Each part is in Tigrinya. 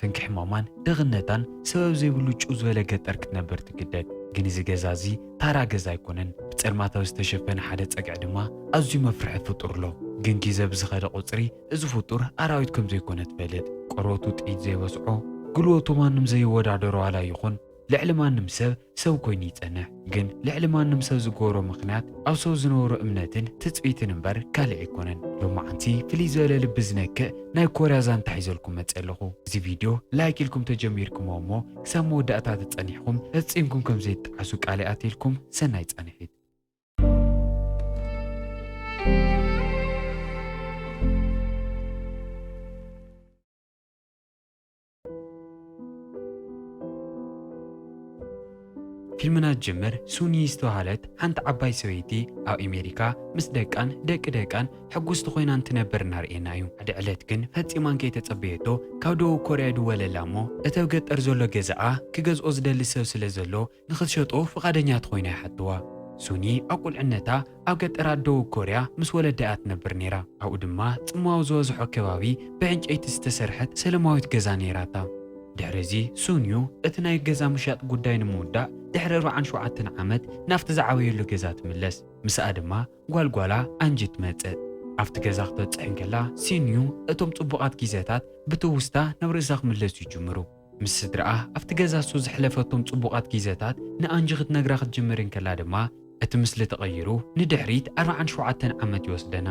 ትንኪ ሕማማን ድኽነታን ሰበብ ዘይብሉ ጭው ዝበለ ገጠር ክትነብር ትግደድ። ግን እዚ ገዛ እዚ ታራ ገዛ ኣይኮነን። ብጸልማት ኣብ ዝተሸፈነ ሓደ ጸግዒ ድማ ኣዝዩ መፍርሒ ፍጡር ኣሎ። ግን ግዜ ብዝኸደ ቁጽሪ እዚ ፍጡር ኣራዊት ከም ዘይኮነ ትፈልጥ። ቆርበቱ ጥይት ዘይበስዖ፣ ጉልበቱ ማንም ዘይወዳደሮ ዋላ ይኹን ልዕሊ ማንም ሰብ ሰብ ኮይኑ ይጸንሕ። ግን ልዕሊ ማንም ሰብ ዝገብሮ ምኽንያት ኣብ ሰብ ዝነበሮ እምነትን ትጽቢትን እምበር ካልእ ኣይኮነን። ሎማዓንቲ ፍልይ ዝበለ ልቢ ዝነክእ ናይ ኮርያ ዛንታ ሒዘልኩም መጽእ ኣለኹ። እዚ ቪድዮ ላይክ ኢልኩም ተጀሚርኩሞ እሞ ክሳብ መወዳእታ ተጸኒሕኩም ፈጺምኩም ከም ዘይትጠዓሱ ቃል ይኣትየልኩም። ሰናይ ጻንሒት። ፊልምና ዝጅምር ሱኒ ዝተባህለት ሓንቲ ዓባይ ሰበይቲ ኣብ ኣሜሪካ ምስ ደቃን ደቂ ደቃን ሕጉስቲ ኮይና እንትነብር እናርእየና እዩ። ሓደ ዕለት ግን ፈጺማ እንከይተጸበየቶ ካብ ደቡብ ኮርያ ይድወለላ እሞ እቲ ኣብ ገጠር ዘሎ ገዛኣ ክገዝኦ ዝደሊ ሰብ ስለ ዘሎ ንኽትሸጦ ፍቓደኛ ትኾይና ይሓትዋ። ሱኒ ኣብ ቁልዕነታ ኣብ ገጠራት ደቡብ ኮርያ ምስ ወለዳ እያ ትነብር ነይራ። ኣብኡ ድማ ጽምዋ ዝበዝሖ ከባቢ ብዕንጨይቲ ዝተሰርሐት ሰለማዊት ገዛ ነይራታ። ድሕሪ እዚ ሱንዩ እቲ ናይ ገዛ ምሻጥ ጉዳይ ንምውዳእ ድሕሪ ኣርባዓን ሸውዓተን ዓመት ናብቲ ዝዓበየሉ ገዛ ትምለስ። ምስኣ ድማ ጓልጓላ ኣንጂ ትመጽእ። ኣብቲ ገዛ ክትበጽሕ እንከላ ሲንዩ እቶም ጽቡቓት ግዜታት ብትውስታ ናብ ርእሳ ክምለሱ ይጅምሩ። ምስ ስድራኣ ኣብቲ ገዛ እሱ ዘሕለፈቶም ጽቡቓት ግዜታት ንኣንጂ ክትነግራ ክትጅምር እንከላ ድማ እቲ ምስሊ ተቐይሩ ንድሕሪት ኣርባዓን ሸውዓተን ዓመት ይወስደና።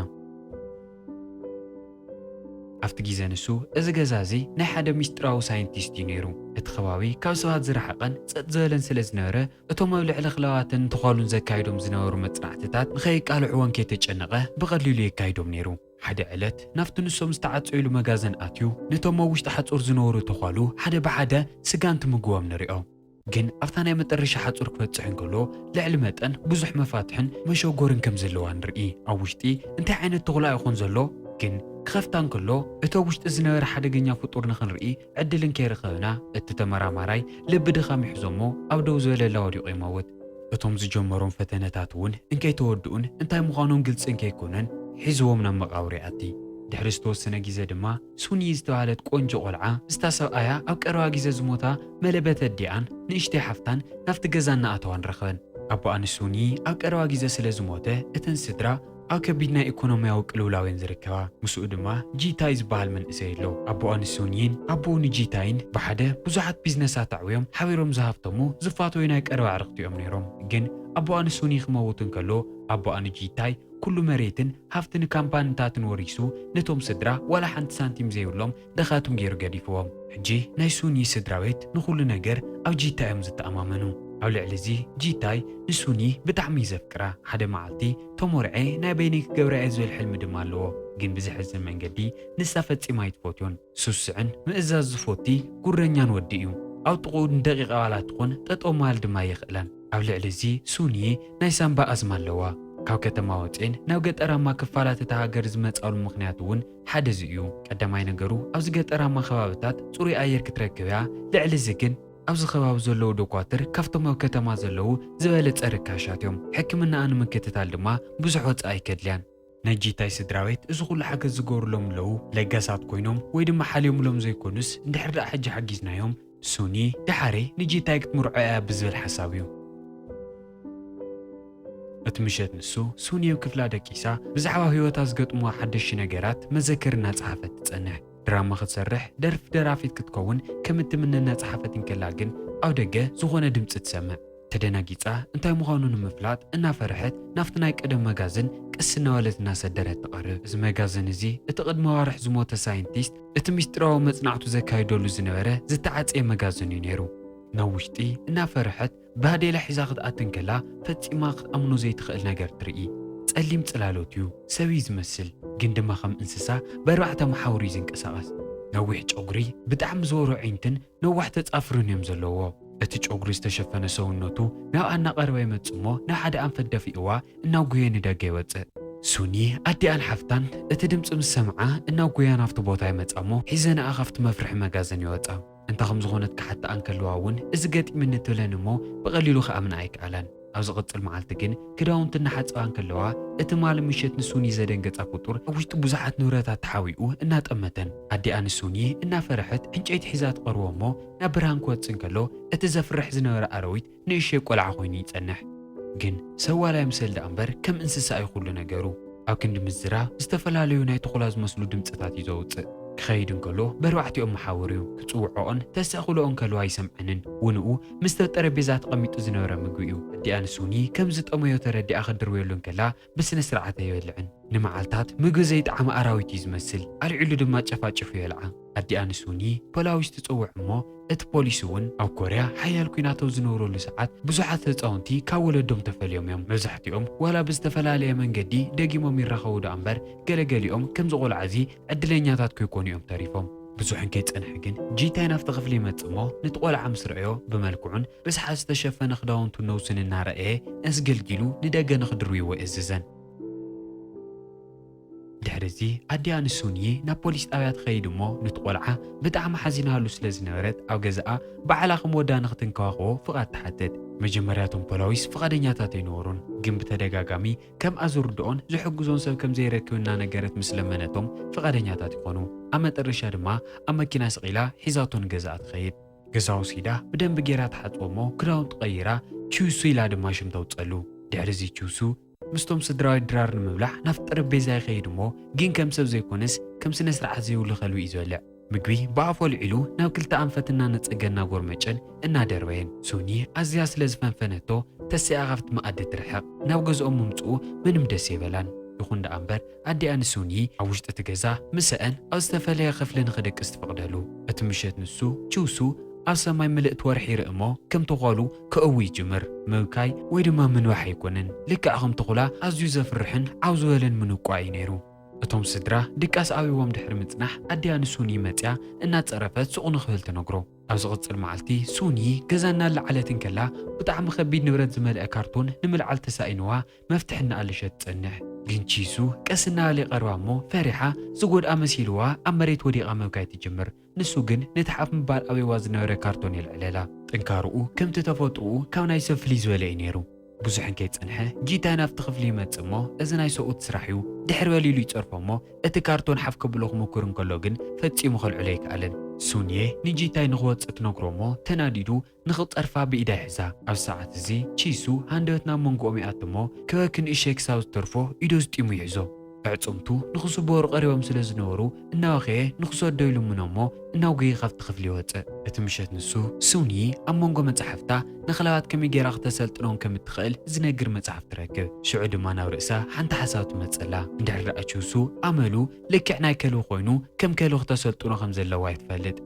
ኣብቲ ግዜ ንሱ እዚ ገዛ እዚ ናይ ሓደ ሚስጥራዊ ሳይንቲስት እዩ ነይሩ። እቲ ከባቢ ካብ ሰባት ዝረሓቐን ጸጥ ዝበለን ስለ ዝነበረ እቶም ኣብ ልዕሊ ክለባትን ተዃሉን ዘካይዶም ዝነበሩ መጽናዕትታት ንኸየቃልዕዎን ከይተጨነቐ ብቐሊሉ የካይዶም ነይሩ። ሓደ ዕለት ናብቲ ንሶም ዝተዓጸዩሉ መጋዘን ኣትዩ ነቶም ኣብ ውሽጢ ሓጹር ዝነበሩ ተዃሉ ሓደ ብሓደ ስጋ እንትምግቦም ንሪኦ። ግን ኣብታ ናይ መጠረሻ ሓጹር ክበጽሕ እንከሎ ልዕሊ መጠን ብዙሕ መፋትሕን መሸጎርን ከም ዘለዋ ንርኢ። ኣብ ውሽጢ እንታይ ዓይነት ተኹላ ይኾን ዘሎ? ግን ክኸፍታ እንከሎ እቲ ኣብ ውሽጢ ዝነበረ ሓደገኛ ፍጡር ንኽንርኢ ዕድል እንከይረኸብና እቲ ተመራማራይ ልቢ ድኻም ይሕዞ እሞ ኣብ ደው ዝበለላ ወዲቑ ይመውት። እቶም ዝጀመሮም ፈተነታት እውን እንከይተወድኡን እንታይ ምዃኖም ግልጺ እንከይኮነን ሒዝዎም ናብ መቓብር ይኣቲ። ድሕሪ ዝተወሰነ ግዜ ድማ ሱኒ ዝተባህለት ቆንጆ ቆልዓ ምስታ ሰብኣያ ኣብ ቀረባ ግዜ ዝሞታ መለበት ኣዲኣን ንእሽተይ ሓፍታን ናብቲ ገዛ እናኣተዋ ንረኸበን። ኣቦኣ ንሱኒ ኣብ ቀረባ ግዜ ስለ ዝሞተ እተን ስድራ ኣብ ከቢድ ናይ ኢኮኖሚያዊ ቅልውላው እየን ዝርከባ። ምስኡ ድማ ጂታይ ዝበሃል መንእሰይ ኣሎ። ኣቦኣ ንሱኒን ኣቦኡ ንጂታይን ብሓደ ብዙሓት ቢዝነሳት ኣዕብዮም ሓቢሮም ዝሃብተሙ ዝፋተዩ ናይ ቀረባ ኣዕርኽቲ እዮም ነይሮም። ግን ኣቦኣ ንሱኒ ክመውት እንከሎ ኣቦኣ ንጂታይ ኩሉ መሬትን ሃፍቲ ንካምፓኒታትን ወሪሱ ነቶም ስድራ ዋላ ሓንቲ ሳንቲም ዘይብሎም ደኻትም ገይሩ ገዲፍዎም። ሕጂ ናይ ሱኒ ስድራ ቤት ንኹሉ ነገር ኣብ ጂታይ እዮም ዝተኣማመኑ። ኣብ ልዕሊ እዚ ጂታይ ንሱኒ ብጣዕሚ እዩ ዘፍቅራ። ሓደ መዓልቲ ተሞርዔ ናይ በይነይ ክገብራ እየ ዝብል ሕልሚ ድማ ኣለዎ። ግን ብዘሕዝን መንገዲ ንሳ ፈጺማ ኣይትፈትዮን። ስሱዕን ምእዛዝ ዝፎቲ ጉረኛን ወዲ እዩ። ኣብ ጥቕኡ ንደቂቓ ዋላ ትኹን ጠጠው ምባል ድማ ኣይኽእለን። ኣብ ልዕሊ እዚ ሱኒ ናይ ሳምባ ኣዝማ ኣለዋ። ካብ ከተማ ወጼን ናብ ገጠራማ ክፋላት እታ ሃገር ዝመጻሉ ምኽንያት እውን ሓደ እዚ እዩ። ቀዳማይ ነገሩ ኣብዚ ገጠራማ ከባብታት ጽሩይ ኣየር ክትረክብ እያ። ልዕሊ እዚ ግን ኣብዚ ከባቢ ዘለዉ ዶኳትር ካብቶም ኣብ ከተማ ዘለዉ ዝበለጸ ርካሻት እዮም። ሕክምናኣ ንምክትታል ድማ ብዙሕ ወጻኢ ኣይከድልያን። ናይ ጂታይ ስድራ ቤት እዚ ኩሉ ሓገዝ ዝገብሩሎም ኣለዉ። ለጋሳት ኮይኖም ወይ ድማ ሓልዮምሎም ዘይኮኑስ እንድሕር ደኣ ሕጂ ሓጊዝናዮም ሱኒ ደሓረይ ንጂታይ ክትምርዖ እያ ብዝብል ሓሳብ እዩ። እቲ ምሸት ንሱ ሱኒ ኣብ ክፍላ ደቂሳ ብዛዕባ ህይወታ ዝገጥምዋ ሓደሽቲ ነገራት መዘክር እናጸሓፈት ትጸንሕ። ድራማ ክትሰርሕ ደርፊ ደራፊት ክትከውን ከም እትምነ እናጸሓፈት እንከላ ግን ኣብ ደገ ዝኾነ ድምጺ ትሰምዕ። ተደናጊጻ እንታይ ምዃኑ ንምፍላጥ እናፈርሐት ናብቲ ናይ ቀደም መጋዝን ቀስ እናበለት እናሰደረት ትቐርብ። እዚ መጋዝን እዚ እቲ ቅድሚ ኣዋርሕ ዝሞተ ሳይንቲስት እቲ ምስጢራዊ መጽናዕቱ ዘካይደሉ ዝነበረ ዝተዓጽየ መጋዝን እዩ ነይሩ። ናብ ውሽጢ እናፈርሐት ባዴላ ሒዛ ክትኣቲ እንከላ ፈጺማ ክትኣምኖ ዘይትኽእል ነገር ትርኢ። ጸሊም ጽላሎት እዩ። ሰብ እዩ ዝመስል፣ ግን ድማ ከም እንስሳ ብኣርባዕተ መሓውር እዩ ዝንቀሳቐስ። ነዊሕ ጨጉሪ፣ ብጣዕሚ ዝበሩ ኣዒንትን ነዋሕቲ ኣጻፍርን እዮም ዘለዎ። እቲ ጨጉሪ ዝተሸፈነ ሰውነቱ ናብኣ እናቐረበ ይመጽእ እሞ ናብ ሓደ ኣንፈት ደፊእዋ እናጉየ ንደገ ይወጽእ። ሱኒ ኣዲኣን ሓፍታን እቲ ድምጺ ምስ ሰምዓ እናጉያ ናብቲ ቦታ ይመጻ እሞ ሒዘንኣ ካብቲ መፍርሒ መጋዘን ይወጻ። እንታይ ከም ዝኾነት ክሓትኣ እንከለዋ እውን እዚ ገጢሙኒ ትብለን እሞ ብቐሊሉ ክኣምና ኣይከኣላን። ኣብ ዝቕጽል መዓልቲ ግን ክዳውንቲ እናሓጸባ እንከለዋ እቲ ማል ምሸት ንሱኒ ዘደንገጻ ፍጡር ኣብ ውሽጢ ብዙሓት ንብረታት ተሓቢኡ እናጠመተን፣ ኣዲኣ ንሱኒ እናፈረሐት ዕንጨይቲ ሒዛ ትቐርቦ እሞ ናብ ብርሃን ክወጽእ እንከሎ እቲ ዘፍርሕ ዝነበረ ኣረዊት ንእሽተይ ቆልዓ ኮይኑ ይጸንሕ። ግን ሰብ ዋላ ይምሰል ደኣ እምበር ከም እንስሳ እዩ ኩሉ ነገሩ። ኣብ ክንዲ ምዝራብ ዝተፈላለዩ ናይ ተኹላ ዝመስሉ ድምጽታት እዩ ዘውጽእ። ክኸይድ እንከሎ ብኣርባዕቲኦም መሓውር እዩ። ክጽውዖኦን ተስእኽሎኦን ከልዋ ኣይሰምዐንን። ውንኡ ምስቲ ኣብ ጠረጴዛ ተቐሚጡ ዝነበረ ምግቢ እዩ። ኣዲኣ ንሱኒ ከም ዝጠመዮ ተረዲኣ ክትድርብየሉ እንከላ ብስነ ስርዓት ኣይበልዕን። ንመዓልታት ምግቢ ዘይጠዓመ ኣራዊት እዩ ዝመስል። ኣልዒሉ ድማ ጨፋጭፉ የልዓ። ኣዲኣ ንሱኒ ፖላዊስ ትጽውዕ እሞ እቲ ፖሊስ እውን ኣብ ኮርያ ሓያል ኲናት ኣብ ዝነብረሉ ሰዓት ብዙሓት ህፃውንቲ ካብ ወለዶም ተፈልዮም እዮም። መብዛሕትኦም ዋላ ብዝተፈላለየ መንገዲ ደጊሞም ይራኸቡ ደኣ እምበር ገለገሊኦም ከምዚ ቆልዓ እዚ ዕድለኛታት ከይኮኑ እዮም ተሪፎም። ብዙሕ እንከይጸንሐ ግን ጂታይ ናብቲ ክፍሊ ይመጽእ እሞ ነቲ ቆልዓ ምስ ረኣዮ ብመልክዑን ርስሓት ዝተሸፈነ ክዳውንቱን ነውሱን እናረኣየ ኣስገልጊሉ ንደገ ንኽድርብይዎ የእዝዘን። ድሕሪ እዚ ኣዲኣ ንሱንዪ ናብ ፖሊስ ጣብያ ትኸይድ እሞ ነቲ ቆልዓ ብጣዕሚ ሓዚናሉ ስለ ዝነበረት ኣብ ገዛኣ ባዕላ ከም ወዳ ንኽትንከባኸቦ ፍቓድ ትሓትት። መጀመርያ እቶም ፖላዊስ ፍቓደኛታት ኣይነበሩን፣ ግን ብተደጋጋሚ ከምኣ ዝርድኦን ዝሕግዞን ሰብ ከም ዘይረክብ እናነገረት ምስ ለመነቶም ፍቓደኛታት ይኾኑ። ኣብ መጠረሻ ድማ ኣብ መኪና ስቕ ኢላ ሒዛቶ ንገዛኣ ትኸይድ። ገዛ ወሲዳ ብደንቢ ጌራ ትሓጽቦ እሞ ክዳውንቱ ቀይራ ቺውሱ ኢላ ድማ ሽም ተውጸሉ። ድሕሪ እዚ ቺውሱ ምስቶም ስድራዊ ድራር ንምብላዕ ናብቲ ጠረጴዛ ይኸይድ እሞ ግን ከም ሰብ ዘይኮነስ ከም ስነ ስርዓት ዘይብሉ ከልቢ እዩ ዝበልዕ። ምግቢ ብኣፉ ኣልዒሉ ናብ ክልተ ኣንፈት እናነጸገ እናጎርመጨን እናደርበየን። ሱኒ ኣዝያ ስለ ዝፈንፈነቶ ተሲኣ ካብቲ መኣዲ ትርሕቕ። ናብ ገዝኦም ምምጽኡ ምንም ደስ ኣይበላን። ይኹን ደኣ እምበር ኣዲኣ ንሱኒ ኣብ ውሽጢ እቲ ገዛ ምሰአን ኣብ ዝተፈለየ ክፍሊ ንኽድቅስ ትፈቕደሉ። እቲ ምሸት ንሱ ቺውሱ ኣብ ሰማይ ምልእቲ ወርሒ ይርኢ እሞ ከም ተዃሉ ከእዊ ይጅምር። ምብካይ ወይ ድማ ምንባሕ ኣይኮነን። ልክዕ ከም ተኹላ ኣዝዩ ዘፍርሕን ዓው ዝበለን ምንቋ እዩ ነይሩ። እቶም ስድራ ድቃስ ኣቢቦም ድሕሪ ምጽናሕ ኣዲኣ ንሱኒ መጽያ እናጸረፈት ሱቕ ንኽብል ትነግሮ። ኣብ ዝቕጽል መዓልቲ ሱኒ ገዛ እናለዓለት እንከላ ብጣዕሚ ከቢድ ንብረት ዝመልአ ካርቶን ንምልዓል ተሳኢንዋ መፍትሒ እናኣለሸት ትጸንሕ። ግን ቺሱ ቀስ እናበለ ይቐርባ እሞ ፈሪሓ ዝጎድኣ መሲልዋ ኣብ መሬት ወዲቓ ምብካይ ትጅምር። ንሱ ግን ነቲ ሓፍ ምባል ኣበይዋ ዝነበረ ካርቶን የልዕለላ። ጥንካርኡ ከምቲ ተፈጥሮኡ ካብ ናይ ሰብ ፍልይ ዝበለ እዩ ነይሩ። ብዙሕ እንከይጸንሐ ጂታይ ናብቲ ክፍሊ ይመጽእ እሞ እዚ ናይ ሰብኡት ስራሕ እዩ ድሕር በል ኢሉ ይጸርፎ እሞ እቲ ካርቶን ሓፍ ከብሎ ክምኩር እንከሎ ግን ፈጺሙ ከልዕሎ ኣይከኣለን። ሱንየ ንጂታይ ንኽወጽእ ትነግሮ እሞ ተናዲዱ ንኽጸርፋ ብኢዳ ይሕዛ። ኣብ ሰዓት እዚ ቺሱ ሃንደበት ናብ መንጎኦም ይኣቱ እሞ ክበኪ ንእሸይ ክሳብ ዝተርፎ ኢዱ ኣስጢሙ ይሕዞ። ኣዕጽምቱ ንኽስበሩ ቀሪቦም ስለ ዝነበሩ እናወኸየ ንኽሰዶ ይልምኖ እሞ እናውገየ ካብቲ ክፍሊ ይወጽእ። እቲ ምሸት ንሱ ሱኒ ኣብ መንጎ መጻሕፍታ ንኽለባት ከመይ ጌራ ክተሰልጥኖም ከም እትኽእል ዝነግር መጽሓፍ ትረክብ። ሽዑ ድማ ናብ ርእሳ ሓንቲ ሓሳብ ትመጽላ። እንድሕር ደኣ ቺውሱ ኣመሉ ልክዕ ናይ ከልቢ ኮይኑ ከም ከልቢ ክተሰልጥኖ ከም ዘለዋ ይትፈልጥ።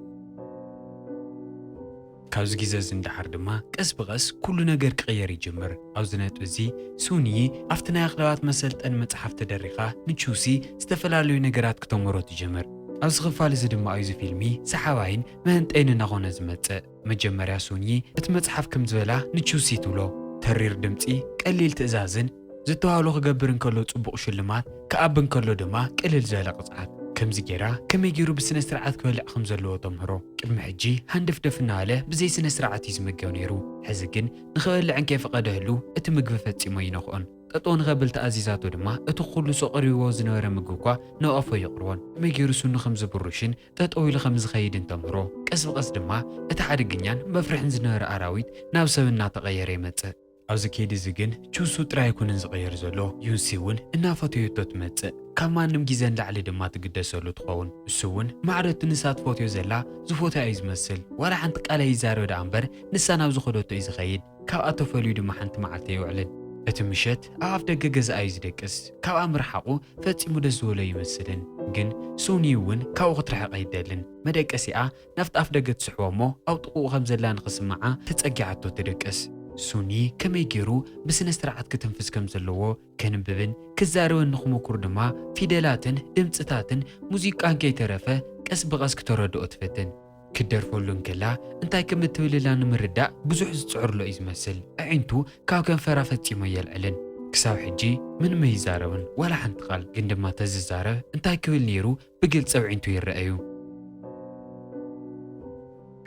ካብዚ ግዜ እዚ ንደሓር ድማ ቀስ ብቐስ ኩሉ ነገር ክቕየር ይጅምር። ኣብዚ ነጥቢ እዚ ሱኒ ኣብቲ ናይ ኣኽላባት መሰልጠኒ መጽሓፍ ተደሪኻ ንቹሲ ዝተፈላለዩ ነገራት ክተምህሮ ትጅምር። ኣብዚ ክፋል እዚ ድማ እዩ እዚ ፊልሚ ሰሓባይን መህንጠይን እናኾነ ዝመጽእ። መጀመርያ ሱኒ እቲ መጽሓፍ ከም ዝበላ ንቹሲ ትብሎ። ተሪር ድምጺ፣ ቀሊል ትእዛዝን ዝተባህሎ ክገብር እንከሎ ጽቡቕ ሽልማት፣ ክኣቢ እንከሎ ድማ ቅልል ዝበለ ቅጽዓት። ከምዚ ጌራ ከመይ ጌሩ ብስነ ስርዓት ክበልዕ ከም ዘለዎ ተምህሮ። ቅድሚ ሕጂ ሃንደፍደፍ እናበለ ብዘይ ስነ ስርዓት እዩ ዝምገብ ነይሩ። ሕዚ ግን ንኽበልዕ እንከይፈቐደህሉ እቲ ምግቢ ፈጺሞ ይነኽኦን። ጠጠው ንኸብል ተኣዚዛቶ ድማ እቲ ኩሉ ሰው ቀሪብዎ ዝነበረ ምግቢ እኳ ናብ ኣፎ የቕርቦን። ከመይ ጌሩ ሱኒ ከም ዝብሩሽን ጠጠው ኢሉ ከም ዝኸይድን ተምህሮ። ቀስ ብቐስ ድማ እቲ ሓደገኛን መፍርሕን ዝነበረ ኣራዊት ናብ ሰብ እናተቐየረ ይመጽእ። ኣብዚ ከይዲ እዚ ግን ቹሱ ጥራይ ኣይኮነን ዝቕየር ዘሎ፣ ዩንሲ እውን እናፈተየቶ ትመጽእ። ካብ ማንም ግዜ ንላዕሊ ድማ ትግደሰሉ ትኸውን። እሱ እውን ማዕረቱ ንሳ ትፈትዮ ዘላ ዝፈትያ እዩ ዝመስል። ዋላ ሓንቲ ቃል ኣይዛረብ ደኣ እምበር ንሳ ናብ ዝኸደቶ እዩ ዝኸይድ። ካብኣ ተፈልዩ ድማ ሓንቲ መዓልቲ ኣይውዕልን። እቲ ምሸት ኣብ ኣፍ ደገ ገዛኣ እዩ ዝደቅስ። ካብኣ ምርሓቑ ፈጺሙ ደስ ዝበሎ ኣይመስልን። ግን ሱኒ እውን ካብኡ ክትርሕቕ ኣይደልን። መደቀሲኣ ናብቲ ኣፍ ደገ ትስሕቦ እሞ ኣብ ጥቕኡ ከም ዘላ ንኽስምዓ ተጸጊዓቶ ትድቅስ። ሱኒ ከመይ ገይሩ ብስነ ስርዓት ክትንፍስ ከም ዘለዎ ከንብብን ክዛረብን ንኽምኩር ድማ ፊደላትን ድምጽታትን ሙዚቃን ከይተረፈ ቀስ ብቐስ ክተረድኦ ትፍትን። ክትደርፈሉ እንከላ እንታይ ከም እትብልላ ንምርዳእ ብዙሕ ዝጽዕርሎ እዩ ዝመስል። ኣዒንቱ ካብ ከንፈራ ፈጺሙ ኣየልዕልን። ክሳብ ሕጂ ምንም ኣይዛረብን፣ ዋላ ሓንቲ ቃል። ግን ድማ ተዝዛረብ እንታይ ክብል ነይሩ ብግልጺ ኣዒንቱ ይረኣዩ።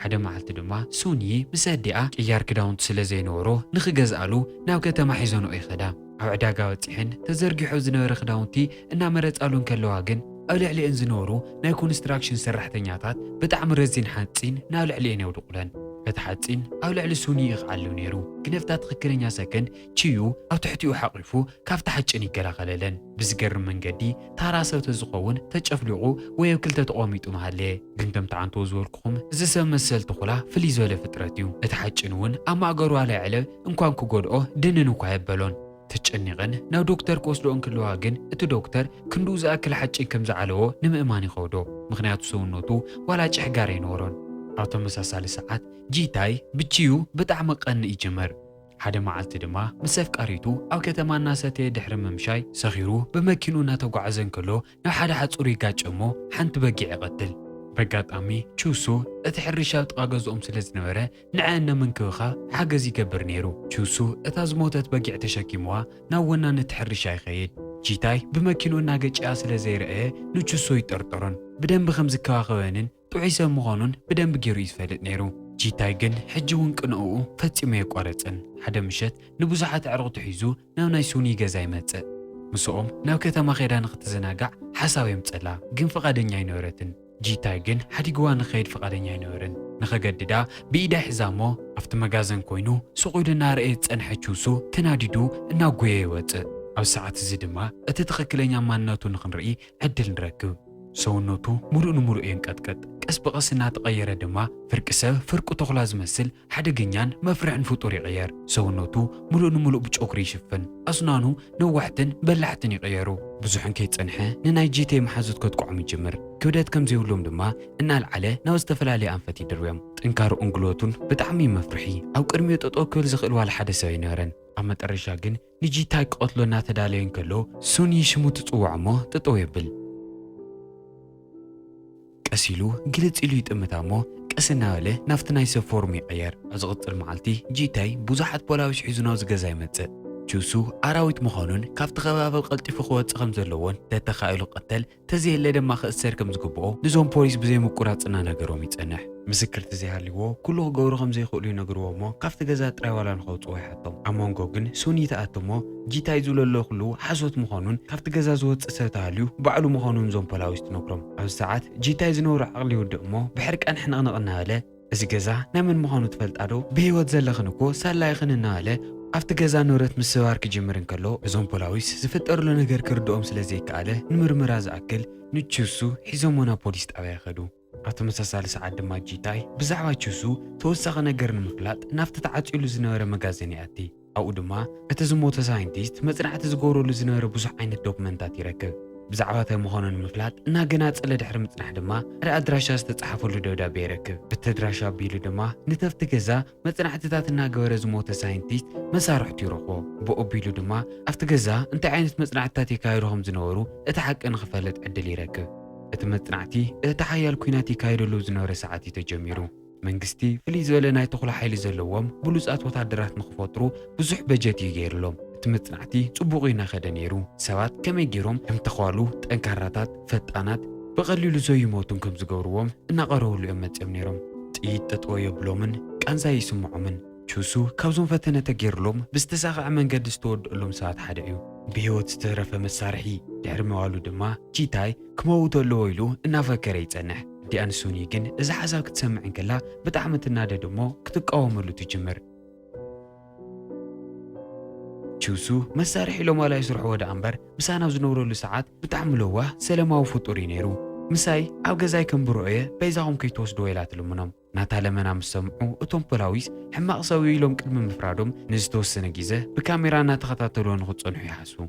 ሓደ መዓልቲ ድማ ሱኒ ምስ ኣዲኣ ቅያር ክዳውንቲ ስለ ዘይነበሮ ንኽገዝኣሉ ናብ ከተማ ሒዘንኦ ይኸዳ። ኣብ ዕዳጋ በጺሐን ተዘርጊሑ ዝነበረ ክዳውንቲ እናመረጻሉ እንከለዋ ግን፣ ኣብ ልዕሊኤን ዝነበሩ ናይ ኮንስትራክሽን ሰራሕተኛታት ብጣዕሚ ረዚን ሓጺን ናብ ልዕሊኤን የውድቑለን። እቲ ሓጺን ኣብ ልዕሊ ሱኒ እዩ ክዓልብ ነይሩ፣ ግን ኣብታ ትኽክለኛ ሰከንድ ቺዩ ኣብ ትሕቲኡ ሓቒፉ ካብቲ ሓጺን ይከላኸለለን። ብዝገርም መንገዲ ታራ ሰብ ተዝኸውን ተጨፍሊቑ ወይ ኣብ ክልተ ተቖሚጡ ምሃለየ። ግን ከም ትዓንትዎ ዝበልኩኹም እዚ ሰብ መሰል ተኹላ ፍልይ ዝበለ ፍጥረት እዩ። እቲ ሓጺን እውን ኣብ ማእገሩ ኣለየዕለ እንኳን ክጎድኦ ድንን እኳ የበሎን። ተጨኒቐን ናብ ዶክተር ክወስድኦ እንክለዋ ግን እቲ ዶክተር ክንድኡ ዝኣክል ሓጺን ከም ዝዓለዎ ንምእማን ይኸብዶ። ምኽንያቱ ሰውነቱ ዋላ ጭሕጋር ኣይነበሮን። ኣብ ተመሳሳሊ ሰዓት ጂታይ ብቺዩ ብጣዕሚ ክቐንእ ይጅምር። ሓደ መዓልቲ ድማ ምስ ኣፍቃሪቱ ኣብ ከተማ እናሰተየ ድሕሪ ምምሻይ ሰኺሩ ብመኪንኡ እናተጓዓዘ እንከሎ ናብ ሓደ ሓጹር ይጋጨ እሞ ሓንቲ በጊዕ ይቐትል። በጋጣሚ ቹሱ እቲ ሕርሻ ኣብ ጥቓ ገዝኦም ስለ ዝነበረ ንዐአን ንምንክብኻብ ሓገዝ ይገብር ነይሩ። ቹሱ እታ ዝሞተት በጊዕ ተሸኪምዋ ናብ ወናኒ እቲ ሕርሻ ይኸይድ። ጂታይ ብመኪንኡ እናገጨያ ስለ ዘይረኣየ ንቹሱ ይጠርጠሮን ብደንቢ ከም ዝከባኸበንን ጥዑይ ሰብ ምዃኑን ብደንቢ ገይሩ እዩ ዝፈልጥ ነይሩ። ጂታይ ግን ሕጂ እውን ቅንእኡ ፈጺሙ ኣየቋረጸን። ሓደ ምሸት ንብዙሓት ኣዕሩኽቱ ሒዙ ናብ ናይ ሱኒ ገዛ ይመጽእ። ምስኦም ናብ ከተማ ኸይዳ ንኽትዘናጋዕ ሓሳብ የምጸላ፣ ግን ፍቓደኛ ኣይነበረትን። ጂታይ ግን ሓዲግዋ ንኸይድ ፍቓደኛ ኣይነበረን። ንኸገድዳ ብኢዳ ሒዛ እሞ ኣብቲ መጋዘን ኮይኑ ሱቕ ኢሉ እናረኣየ ዝጸንሐ ቹሱ ተናዲዱ እናጎየ ይወጽእ። ኣብ ሰዓት እዚ ድማ እቲ ትኽክለኛ ማንነቱ ንኽንርኢ ዕድል ንረክብ። ሰውነቱ ሙሉእ ንሙሉእ የንቀጥቀጥ። ቀስ ብቐስ እናተቐየረ ድማ ፍርቂ ሰብ ፍርቁ ተኹላ ዝመስል ሓደገኛን መፍርሕን ፍጡር ይቕየር። ሰውነቱ ሙሉእ ንሙሉእ ብጨጉሪ ይሽፍን። ኣስናኑ ነዋሕትን በላሕትን ይቕየሩ። ብዙሕ እንከይጸንሐ ንናይ ጂታይ መሓዙት ከጥቅዖም ይጅምር። ክብደት ከም ዘይብሎም ድማ እናልዓለ ናብ ዝተፈላለየ ኣንፈት ይድርብዮም። ጥንካረኡን ጉልበቱን ብጣዕሚ እዩ መፍርሒ። ኣብ ቅድሚኡ ጠጠው ክብል ዝኽእል ዋላ ሓደ ሰብ ኣይነበረን። ኣብ መጠረሻ ግን ንጂታይ ክቐትሎ እናተዳለየ እንከሎ ሱኒ ሽሙ ትጽውዖ እሞ ጠጠው የብል። ቀስ ኢሉ ግልጽ ኢሉ ይጥምታ እሞ ቀስ እናበለ ናብቲ ናይ ሰብ ፎርም ይቕየር። ኣብ ዝቕጽል መዓልቲ ጂታይ ብዙሓት ፖላዊስ ሒዙ ናብዚ ገዛ ይመጽእ። ቹሱ ኣራዊት ምዃኑን ካብቲ ከባቢ ቀልጢፉ ክወጽእ ከም ዘለዎን ተተኻኢሉ ክቕተል ተዘየለ ድማ ክእሰር ከም ዝግብኦ ንዞም ፖሊስ ብዘይ ምቁራጽ እናነገሮም ይጸንሕ። ምስክር ተዘይሃልይዎ ኩሉ ክገብሩ ከም ዘይኽእሉ ይነግርዎ እሞ ካብቲ ገዛ ጥራይ ዋላ ንኸውጽዎ ይሓቶም። ኣብ መንጎ ግን ሱኒ ትኣቱ እሞ ጂታይ ዝብሎ ዘሎ ኩሉ ሓሶት ምዃኑን ካብቲ ገዛ ዝወጽእ ሰብ ተሃልዩ ባዕሉ ምዃኑን እዞም ፖላዊስ ትነግሮም። ኣብዚ ሰዓት ጂታይ ዝነበሮ ዓቕሊ ይውድእ እሞ ብሕርቃን ሕንቕንቕ እናበለ እዚ ገዛ ናይ መን ምዃኑ ትፈልጣ ዶ? ብህይወት ዘለኽን እኮ ሳላ ኢኽን እናበለ ኣብቲ ገዛ ንብረት ምስባር ክጅምር እንከሎ እዞም ፖላዊስ ዝፍጠር ዘሎ ነገር ክርድኦም ስለ ዘይከኣለ ንምርመራ ዝኣክል ንቹሱ ሒዞሞ ናብ ፖሊስ ጣብያ ይኸዱ። ኣብ ተመሳሳሊ ሰዓት ድማ ጂታይ ብዛዕባ ቹሱ ተወሳኺ ነገር ንምፍላጥ ናብቲ ተዓጽዩሉ ዝነበረ መጋዘን ይኣቲ። ኣብኡ ድማ እቲ ዝሞተ ሳይንቲስት መጽናዕቲ ዝገብረሉ ዝነበረ ብዙሕ ዓይነት ዶክመንታት ይረክብ። ብዛዕባ እንታይ ምዃኑ ንምፍላጥ እናገናጸለ ድሕሪ ምጽናሕ ድማ ሓደ ኣድራሻ ዝተጻሕፈሉ ደብዳቤ ይረክብ። በቲ ኣድራሻ ኣቢሉ ድማ ንተፍቲ ገዛ መጽናዕትታት እናገበረ ዝሞተ ሳይንቲስት መሳርሕቱ ይረኽቦ። ብኡ ኣቢሉ ድማ ኣብቲ ገዛ እንታይ ዓይነት መጽናዕትታት የካይዱ ከም ዝነበሩ እቲ ሓቂ ንኽፈልጥ ዕድል ይረክብ። እቲ መጽናዕቲ እቲ ሓያል ኲናት ይካየደሉ ዝነበረ ሰዓት እዩ ተጀሚሩ። መንግስቲ ፍልይ ዝበለ ናይ ተኹላ ሓይሊ ዘለዎም ብሉጻት ወታደራት ንኽፈጥሩ ብዙሕ በጀት እዩ ገይሩሎም። እቲ መጽናዕቲ ጽቡቕ እዩ እናኸደ ነይሩ። ሰባት ከመይ ገይሮም ከም ተዃሉ፣ ጠንካራታት፣ ፈጣናት፣ ብቐሊሉ ዘይሞቱን ከም ዝገብርዎም እናቐረብሉ እዮም መጺኦም ነይሮም። ጥይት ጠጠው የብሎምን ቃንዛ ይስምዖምን። ቹሱ ካብዞም ፈተነ ተገይሩሎም ብዝተሳኽዐ መንገዲ ዝተወድአሎም ሰባት ሓደ እዩ። ብህይወት ዝተረፈ መሳርሒ ድሕሪ ምባሉ ድማ ጂታይ ክመውት ኣለዎ ኢሉ እናፈከረ ይጸንሕ። ኣዲኣ ንሱኒ ግን እዚ ሓሳብ ክትሰምዕ እንከላ ብጣዕሚ ትናደድ እሞ ክትቃወመሉ ትጅምር። ቹሱ መሳርሒ ኢሎም ዋላ ይስርሕዎ ደኣ እምበር ምሳና ኣብ ዝነብረሉ ሰዓት ብጣዕሚ ለዋህ ሰለማዊ ፍጡር እዩ ነይሩ። ምሳይ ኣብ ገዛይ ከም ብርዑየ በይዛኹም ከይትወስድዎ ኢላ ትልምኖም። ናታ ለመና ምስ ሰምዑ እቶም ፖላዊስ ሕማቕ ሰብ እዩ ኢሎም ቅድሚ ምፍራዶም ንዝተወሰነ ግዜ ብካሜራ እናተኸታተልዎ ንኽጸንሑ ይሓስቡ።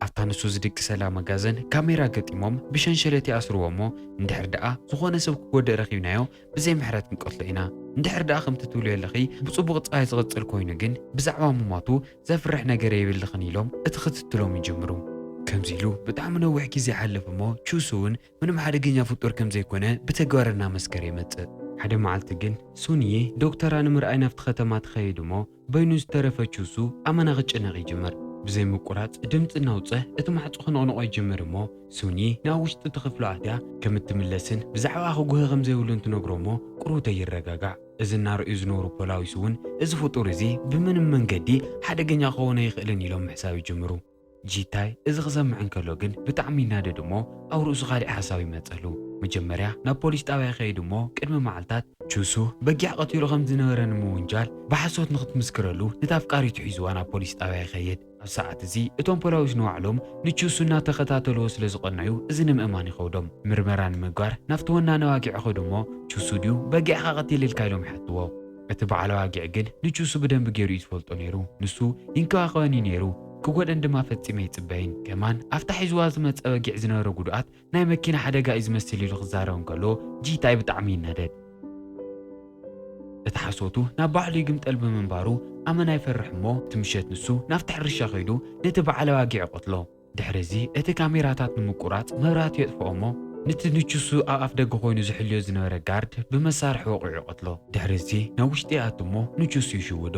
ኣብታ ንሱ ዝድቅሰላ መጋዘን ካሜራ ገጢሞም ብሸንሸለት ይኣስርዎ እሞ እንድሕር ደኣ ዝኾነ ሰብ ክጎድእ ረኺብናዮ ብዘይ ምሕረት ክንቀትሎ ኢና። እንድሕር ደኣ ከምቲ ትብልዮ ኣለኺ ብጽቡቕ ጻይ ዝቕጽል ኮይኑ ግን ብዛዕባ ምሟቱ ዘፍርሕ ነገር የብልኽን ኢሎም እቲ ክትትሎም ይጅምሩ። ከምዚ ኢሉ ብጣዕሚ ነዊሕ ግዜ ይሓልፍ እሞ ቹሱ እውን ምንም ሓደገኛ ፍጡር ከም ዘይኮነ ብተግባር እናመስከረ ይመጽእ። ሓደ መዓልቲ ግን ሱንዪ ዶክተራ ንምርኣይ ናብቲ ከተማ ትኸይድ እሞ በይኑ ዝተረፈ ቹሱ ኣመና ክጭነቕ ይጅምር። ብዘይ ምቁራጽ ድምጺ እናውጸ እቲ ማዕጾ ክነቕንቖ ይጅምር እሞ ሱንዪ ናብ ውሽጢ እቲ ክፍሉ ኣትያ ከም እትምለስን ብዛዕባኣ ክጉህይ ከም ዘይብሉን ትነግሮ እሞ ቁሩብ ተይረጋጋዕ። እዚ እናረእዩ ዝነበሩ ፖላዊስ እውን፣ እዚ ፍጡር እዚ ብምንም መንገዲ ሓደገኛ ክኸውን ኣይኽእልን ኢሎም ምሕሳብ ይጅምሩ። ጂታይ እዚ ክሰምዕ እንከሎ ግን ብጣዕሚ ይናደድ እሞ፣ ኣብ ርእሱ ካሊእ ሓሳብ ይመጸሉ። መጀመርያ ናብ ፖሊስ ጣብያ ይኸይድ እሞ፣ ቅድሚ መዓልታት ቹሱ በጊዕ ቀቲሉ ከም ዝነበረ ንምውንጃል ብሓሶት ንክትምስክረሉ፣ ነታ ኣፍቃሪቱ ሒዝዋ ናብ ፖሊስ ጣብያ ይኸይድ። ኣብ ሰዓት እዚ እቶም ፖላዊስ ንባዕሎም ንቹሱ እናተኸታተልዎ ስለ ዝቐነዩ፣ እዚ ንምእማን ይኸብዶም። ምርመራ ንምግባር ናብቲ ወናኒ ዋጊዕ ይኸዱ እሞ፣ ቹሱ ድዩ በጊዕኻ ቀቲልልካ ኢሎም ይሓትዎ። እቲ በዓል ዋጊዕ ግን ንቹሱ ብደንቢ ገይሩ እዩ ዝፈልጦ ነይሩ። ንሱ ይንከባኸበኒ ነይሩ፣ ክጎደን ድማ ፈጺመ ኣይጽበይን። ከማን ኣብታ ሒዝዋ ዝመጸ በጊዕ ዝነበረ ጉድኣት ናይ መኪና ሓደጋ እዩ ዝመስል ኢሉ ክዛረብ እንከሎ፣ ጂታይ ብጣዕሚ ይናደድ። እቲ ሓሶቱ ናብ ባዕሉ ይግምጠል ብምንባሩ፣ ኣመና ይፈርሕ እሞ፣ እቲ ምሸት ንሱ ናብቲ ሕርሻ ከይዱ ነቲ በዓል ዋጊዕ ይቐትሎ። ድሕሪ እዚ እቲ ካሜራታት ንምቁራጽ መብራህቲ የጥፍኦ እሞ፣ ነቲ ንቹሱ ኣብ ኣፍ ደገ ኮይኑ ዝሕልዮ ዝነበረ ጋርድ ብመሳርሒ ወቒዑ ይቐትሎ። ድሕሪ እዚ ናብ ውሽጢ ይኣቱ እሞ ንቹሱ ይሽውዶ።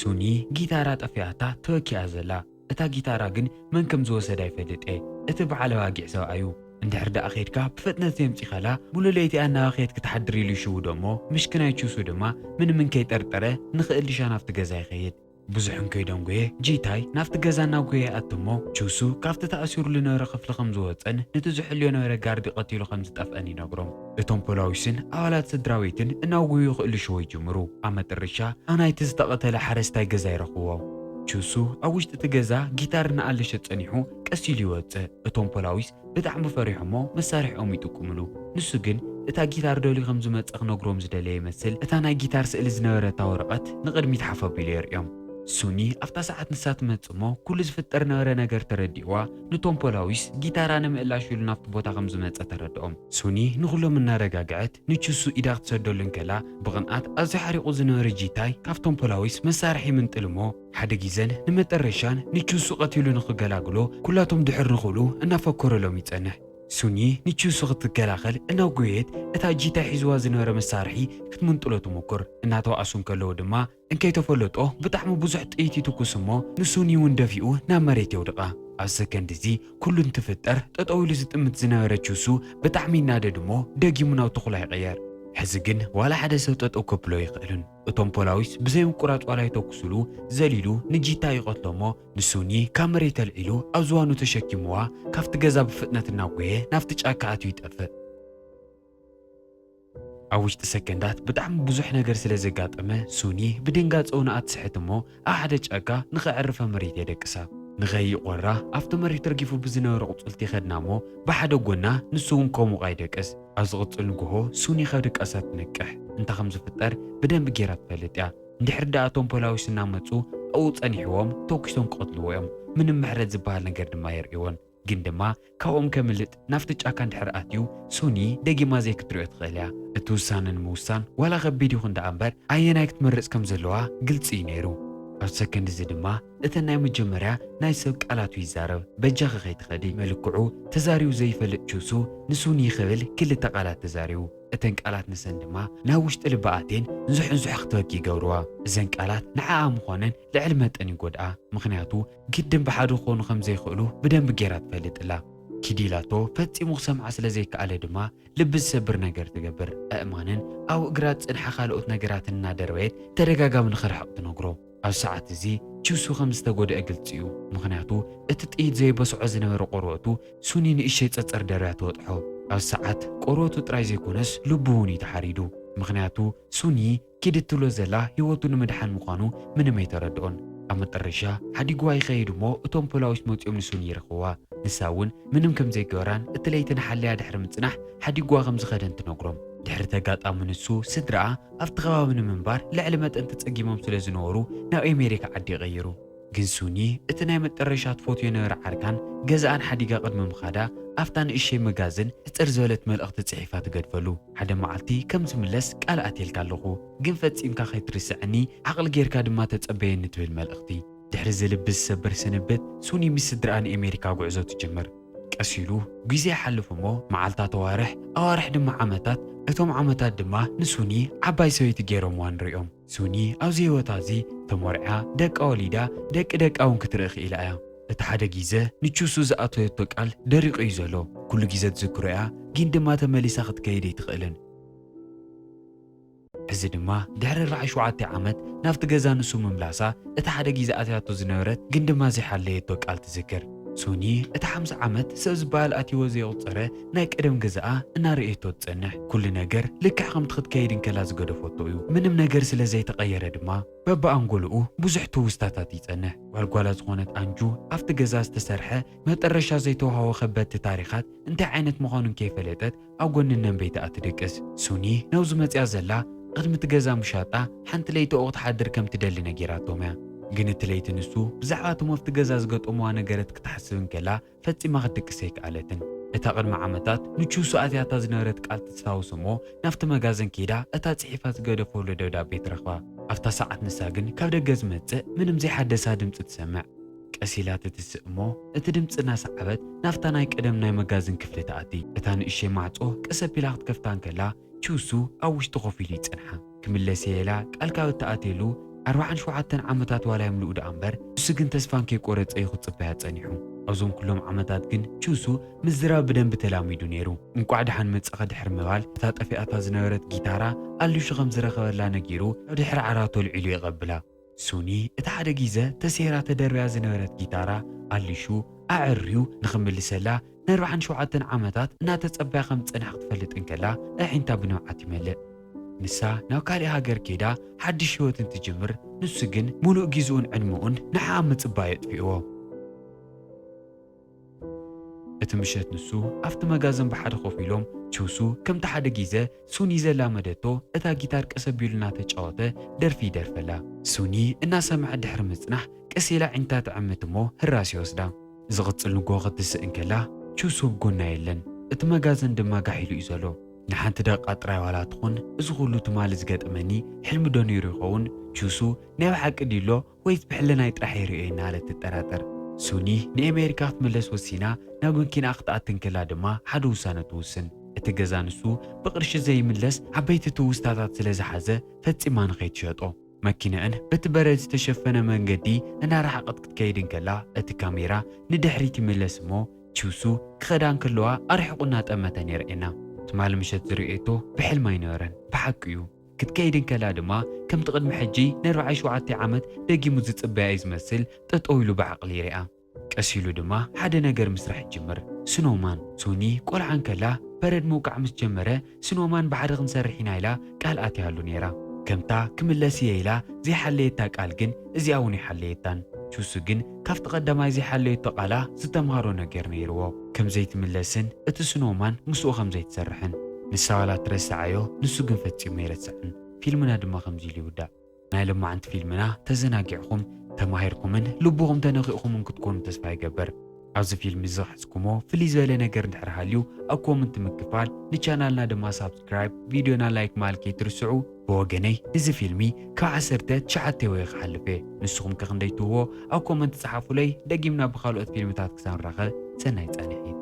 ሱኒ ጊታራ ጠፊኣታ ተወኪኣ ዘላ። እታ ጊታራ ግን መን ከም ዝወሰዳ ይፈልጥ እየ። እቲ በዓል ኣባጊዕ ሰብኣዩ። እንድሕር ደኣ ኸይድካ ብፍጥነት ዘምጺኻላ፣ ሙሉ ለይቲ ኣናባኽየት ክትሓድር ኢሉ ይሽውዶ እሞ፣ ምሽክናይ ቹሱ ድማ ምንም እንከይጠርጠረ ንኽእል ሊሻ ናብቲ ገዛ ይኸይድ። ብዙሕ እንከይደንጎየ ጂታይ ናብቲ ገዛ እናጎየ ይኣቱ እሞ፣ ቹሱ ካብቲ ተኣሲሩ ዝነበረ ክፍሊ ከም ዝወጸን ነቲ ዝሕልዮ ነበረ ጋርዲ ቀቲሉ ከም ዝጠፍአን ይነግሮም። እቶም ፖላዊስን ኣባላት ስድራ ቤትን እናጎዩ ክእልሽዎ ይጅምሩ። ኣብ መጠረሻ ኣብ ናይቲ ዝተቐተለ ሓረስታይ ገዛ ይረኽብዎ። ቹሱ ኣብ ውሽጢ እቲ ገዛ ጊታር እናኣለሸ ጸኒሑ ቀስ ኢሉ ይወጽእ። እቶም ፖላዊስ ብጣዕሚ ፈሪሖሞ መሳርሒኦም ይጥቁምሉ። ንሱ ግን እታ ጊታር ደልዩ ከም ዝመጸ ክነግሮም ዝደለየ ይመስል፣ እታ ናይ ጊታር ስእሊ ዝነበረታ ወረቐት ንቕድሚት ሓፍ ኣቢሉ የርእዮም። ሱኒ ኣብታ ሰዓት ንሳ ትመጽእ እሞ፣ ኩሉ ዝፍጠር ነበረ ነገር ተረዲእዋ፣ ንቶም ፖላዊስ ጊታራ ንምእላሽ ኢሉ ናብቲ ቦታ ከም ዝመጸ ተረድኦም። ሱኒ ንኹሎም እናረጋግዐት ንቹሱ ኢዳ ክትሰደሉ እንከላ፣ ብቕንኣት ኣዝዩ ሓሪቑ ዝነበረ ጂታይ ካብቶም ፖላዊስ መሳርሒ ይምንጥል እሞ፣ ሓደ ግዜን ንመጠረሻን ንቹሱ ቀቲሉ ንኽገላግሎ ኩላቶም ድሕር ንኽብሉ እናፈከረሎም ይጸንሕ። ሱኒ ንቹሱ ክትከላኸል እናጎየት እታ ጂታይ ሒዝዋ ዝነበረ መሳርሒ ክትምንጥሎ ትሙኩር። እናተባእሱ እንከለዉ ድማ እንከይተፈለጦ ብጣዕሚ ብዙሕ ጥይት ይትኩስ እሞ ንሱኒ እውን ደፊኡ ናብ መሬት የውድቓ። ኣብ ሰከንድ እዚ ኩሉ እንትፍጠር ጠጠው ኢሉ ዝጥምት ዝነበረ ቹሱ ብጣዕሚ ይናደድ እሞ ደጊሙ ናብ ተኹላ ይቕየር። ሕዚ ግን ዋላ ሓደ ሰብ ጠጠው ከብሎ ኣይኽእልን። እቶም ፖላዊስ ብዘይ ምቁራጽ ዋላ ይተኩስሉ፣ ዘሊሉ ንጂታ ይቐትሎ እሞ ንሱኒ ካብ መሬት ኣልዒሉ ኣብ ዝዋኑ ተሸኪምዋ ካብቲ ገዛ ብፍጥነት እናጎየ ናብቲ ጫካ ኣትዩ ይጠፍእ። ኣብ ውሽጢ ሰከንዳት ብጣዕሚ ብዙሕ ነገር ስለ ዘጋጠመ ሱኒ ብድንጋጸ ውንኣ ትስሕት እሞ ኣብ ሓደ ጫካ ንኸዕርፍ ኣብ መሬት የደቅሳ። ንኸይቆራ ኣብቲ መሬት ረጊፉ ብዝነበረ ቁጽልቲ ይኸድና እሞ ብሓደ ጎና ንሱ እውን ከም ውቓ ይደቅስ። ኣብ ዝቕጽል ንግሆ ሱኒ ካብ ድቃሳ ትነቅሕ። እንታይ ከም ዝፍጠር ብደንቢ ጌራ ትፈልጥ እያ። እንድሕር ደኣ እቶም ፖላዊስ እናመጹ ኣብኡ ጸኒሕዎም ተኩሶም ክቐትልዎ እዮም። ምንም ምሕረት ዝበሃል ነገር ድማ የርእይዎን። ግን ድማ ካብኦም ከምልጥ ናብቲ ጫካ እንድሕር ኣትዩ ሱኒ ደጊማ ዘይክትሪኦ ትኽእል እያ። እቲ ውሳነ ንምውሳን ዋላ ከቢድ ይኹን ደኣ እምበር ኣየናይ ክትመርጽ ከም ዘለዋ ግልጺ እዩ ነይሩ። ኣብ ሰከንድ እዚ ድማ እተን ናይ መጀመርያ ናይ ሰብ ቃላቱ ይዛረብ። በጃኺ ከይትኸዲ። መልክዑ ተዛሪቡ ዘይፈልጥ ቹሱ ንሱኒ ክብል ክልተ ቃላት ተዛሪቡ። እተን ቃላት ንሰን ድማ ናብ ውሽጢ ልባ ኣትየን ንዙሕንዙሕ ክትበኪ ይገብርዋ። እዘን ቃላት ንዓኣ ምዃነን ልዕሊ መጠን ይጎድኣ። ምኽንያቱ ግድን ብሓደ ክኾኑ ከም ዘይኽእሉ ብደንቢ ጌራ ትፈልጥ ኣላ። ኪዲ ኢላቶ ፈጺሙ ክሰምዓ ስለ ዘይከኣለ ድማ ልቢ ዝሰብር ነገር ትገብር። ኣእማንን ኣብ እግራ ዝጸንሓ ካልኦት ነገራትን እናደርበየት ተደጋጋሚ ንኽርሕቕ ትነግሮ። ኣብ ሰዓት እዚ ቹሱ ከም ዝተጎድአ ግልጺ እዩ። ምኽንያቱ እቲ ጥይት ዘይበስዖ ዝነበረ ቆርበቱ ሱኒ ንእሸይ ጸጸር ደርብያ ትወጥሖ። ኣብ ሰዓት ቆርበቱ ጥራይ ዘይኮነስ ልቡ እውን እዩ ተሓሪዱ። ምኽንያቱ ሱኒ ኪድ እትብሎ ዘላ ህይወቱ ንምድሓን ምዃኑ ምንም ኣይተረድኦን። ኣብ መጠረሻ ሓዲግዋ ይኸይድ እሞ እቶም ፖላዊስ መጺኦም ንሱኒ ይረኽብዋ። ንሳ እውን ምንም ከም ዘይገበራን እቲ ለይቲ ንሓለያ ድሕሪ ምጽናሕ ሓዲግዋ ከም ዝኸደን ትነግሮም። ድሕሪ ተጋጣሚ ንሱ ስድራኣ ኣብቲ ከባቢ ንምንባር ልዕሊ መጠን ተጸጊሞም ስለ ዝነበሩ ናብ ኣሜሪካ ዓዲ ይቐይሩ። ግን ሱኒ እቲ ናይ መጠረሻ ትፈትዮ ነበረ ዓርካን ገዛኣን ሓዲጋ ቅድሚ ምኻዳ ኣብታ ንእሸይ መጋዝን ሕጽር ዝበለት መልእኽቲ ጽሒፋ ትገድፈሉ። ሓደ መዓልቲ ከም ዝምለስ ቃል ኣትየልካ ኣለኹ፣ ግን ፈጺምካ ከይትርስዐኒ ዓቕሊ ጌርካ ድማ ተጸበየኒ ትብል መልእኽቲ። ድሕሪ እዚ ልቢ ዝሰብር ስንብት ሱኒ ምስ ስድራኣ ንኤሜሪካ ጉዕዞ ትጅምር። ቀስ ኢሉ ግዜ ይሓልፍ እሞ መዓልታት ኣዋርሕ፣ ኣዋርሕ ድማ ዓመታት፣ እቶም ዓመታት ድማ ንሱኒ ዓባይ ሰበይቲ ገይሮምዋ ንርእዮም። ሱኒ ኣብዚ ህይወታ እዚ ተመርዓ፣ ደቃ ወሊዳ፣ ደቂ ደቃ እውን ክትርኢ ክኢላ እያ። እቲ ሓደ ግዜ ንቹሱ ዝኣተወቶ ቃል ደሪቑ እዩ ዘሎ። ኩሉ ግዜ ትዝክሮ እያ፣ ግን ድማ ተመሊሳ ክትከይድ ኣይትኽእልን። እዚ ድማ ድሕሪ ኣርባዕተ ዓመት ናብቲ ገዛ ንሱ ምምላሳ፣ እቲ ሓደ ግዜ ኣትያቶ ዝነበረት ግን ድማ ዘይሓለየቶ ቃል ትዝክር። ሱኒ እቲ ሓምሳ ዓመት ሰብ ዝበሃል ኣትይዎ ዘይቑጸረ ናይ ቀደም ገዛኣ እናርእየቶ ትጸንሕ። ኩሉ ነገር ልክዕ ከምቲ ክትከይድ እንከላ ዝገደፈቶ እዩ። ምንም ነገር ስለ ዘይተቐየረ ድማ በብኣንጎልኡ ብዙሕ ትውስታታት ይጸንሕ። ጓልጓላ ዝኾነት ኣንጁ ኣብቲ ገዛ ዝተሰርሐ መጠረሻ ዘይተዋሃወ ከበድቲ ታሪኻት እንታይ ዓይነት ምዃኑን ከይፈለጠት ኣብ ጎኒ ነንበይታኣ ትድቅስ። ሱኒ ናብዚ መጽያ ዘላ ቅድሚ እቲ ገዛ ምሻጣ ሓንቲ ለይቲ ኦቕ ትሓድር ከም ትደሊ ነጊራቶም እያ። ግን እቲ ለይቲ ንሱ ብዛዕባ እቶም ኣብቲ ገዛ ዝገጠምዋ ነገረት ክትሓስብ እንከላ ፈጺማ ክትድቅስ ኣይከኣለትን። እታ ቅድሚ ዓመታት ንቹሱ ኣትያታ ዝነበረት ቃል ተስታውስ እሞ ናብቲ መጋዘን ከይዳ እታ ጽሒፋ ዝገደፈሉ ደብዳቤ ትረኽባ። ኣብታ ሰዓት ንሳ ግን ካብ ደገ ዝመጽእ ምንም ዘይሓደሳ ድምጺ ትሰምዕ። ቀስ ኢላ ትትስእ እሞ እቲ ድምጺ እናሰዓበት ናብታ ናይ ቀደም ናይ መጋዘን ክፍሊ ትኣቲ። እታ ንእሽተይ ማዕጾ ቀስ ኣቢላ ክትከፍታ እንከላ ቹሱ ኣብ ውሽጢ ኮፍ ኢሉ ይጸንሓ። ክምለስ እየ ኢላ ቃል ካብ እተኣትየሉ ኣርባዓን ሸውዓተን ዓመታት ዋላ ይምልኡ ደኣ እምበር፣ ንሱ ግን ተስፋ እንከይቆረጸ እዩ ክጽበያ ጸኒሑ። ኣብዞም ኩሎም ዓመታት ግን ቹሱ ምዝራብ ብደንቢ ተላሚዱ ነይሩ። እንቋዕ ደሓን መጻእኺ ድሕሪ ምባል፣ እታ ጠፊኣታ ዝነበረት ጊታራ ኣሊሹ ከም ዝረኸበላ ነጊሩ፣ ኣብ ድሕሪ ዓራቱ ኣልዒሉ የቐብላ። ሱኒ እቲ ሓደ ግዜ ተሰይራ ተደርብያ ዝነበረት ጊታራ ኣሊሹ ኣዐርዩ ንኽምልሰላ ንኣርባዓን ሸውዓተን ዓመታት እናተጸበያ ከም ዝጸንሐ ክትፈልጥ እንከላ ኣዒንታ ብንብዓት ይመልእ። ንሳ ናብ ካልእ ሃገር ከይዳ ሓድሽ ህይወት እንትጅምር፣ ንሱ ግን ምሉእ ግዜኡን ዕድመኡን ንዓኣ ምጽባይ ኣጥፊእዎ። እቲ ምሸት ንሱ ኣብቲ መጋዘን ብሓደ ኮፍ ኢሎም ቹሱ ከምቲ ሓደ ግዜ ሱኒ ዘላመደቶ እታ ጊታር ቀስ ኣቢሉ እናተጫወተ ደርፊ ይደርፈላ። ሱኒ እናሰምዐ ድሕሪ ምጽናሕ ቀስ ኢላ ኣዒንታ ትዕምት እሞ ህራስ ይወስዳ። ዝቕጽል ንግሆ ክትስእ እንከላ ቹሱ ኣብ ጎና የለን። እቲ መጋዘን ድማ ጋሕ ኢሉ እዩ ዘሎ። ንሓንቲ ደቂቃ ጥራይ ዋላ ትኹን እዚ ኩሉ ትማሊ ዝገጠመኒ ሕልሚ ዶ ነይሩ ይኸውን? ቹሱ ናይ ብሓቂ ድዩሎ ወይስ ብሕልናይ ጥራሕ ይርእዮ እናበለት ትጠራጠር። ሱኒ ንኤሜሪካ ክትምለስ ወሲና ናብ መኪናኣ ክትኣቲ እንከላ ድማ ሓደ ውሳነ ትውስን። እቲ ገዛ ንሱ ብቕርሺ ዘይምለስ ዓበይቲ ትውስታታት ስለ ዝሓዘ ፈጺማ ንኸይትሸጦ። መኪናኣን በቲ በረድ ዝተሸፈነ መንገዲ እናረሓቐት ክትከይድ እንከላ እቲ ካሜራ ንድሕሪት ይምለስ እሞ ቹሱ ክኸዳ እንከለዋ ኣርሒቑ እናጠመተን የርእየና። ትማሊ ምሸት ዝርእየቶ ብሕልሚ ኣይነበረን፣ ብሓቂ እዩ። ክትከይድ እንከላ ድማ ከምቲ ቅድሚ ሕጂ ንኣርባዓን ሸውዓተን ዓመት ደጊሙ ዝጽበያ እዩ ዝመስል፣ ጠጠው ኢሉ ብዓቕሊ ይሪኣ። ቀስ ኢሉ ድማ ሓደ ነገር ምስራሕ ይጅምር። ስኖማን። ሱኒ ቆልዓ እንከላ በረድ ምውቃዕ ምስ ጀመረ ስኖማን ብሓደ ክንሰርሕ ኢና ኢላ ቃል ኣትያሉ ነይራ። ከምታ ክምለስ እየ ኢላ ዘይሓለየታ ቃል ግን እዚኣ እውን ኣይሓለየታን። ቹሱ ግን ካብቲ ቀዳማይ ዘይሓለየቶ ቃላ ዝተምሃሮ ነገር ነይርዎ። ከም ዘይትምለስን እቲ ስኖማን ምስኡ ከም ዘይትሰርሕን። ንሳ ዋላ ትረስዓዮ ንሱ ግን ፈጺሙ ኣይረስዕን። ፊልምና ድማ ከምዚ ኢሉ ይውዳእ። ናይ ሎማዓንቲ ፊልምና ተዘናጊዕኹም፣ ተማሂርኩምን ልብኹም ተነኺእኩምን ክትኮኑ ተስፋ ይገብር። ኣብዚ ፊልም እዚ ዝሓዝኩሞ ፍልይ ዝበለ ነገር እንድሕር ሃልዩ ኣብ ኮመንት ምክፋል፣ ንቻናልና ድማ ሳብስክራይብ፣ ቪድዮና ላይክ ማለት ከይትርስዑ። ብወገነይ እዚ ፊልሚ ካብ ዓሰርተ ትሽዓተ ወይ ክሓልፍ እየ። ንስኹም ከ ክንደይ ትህብዎ? ኣብ ኮመንት ጸሓፉለይ። ደጊምና ብኻልኦት ፊልምታት ክሳብ ንራኸብ ሰናይ ጻንሒት።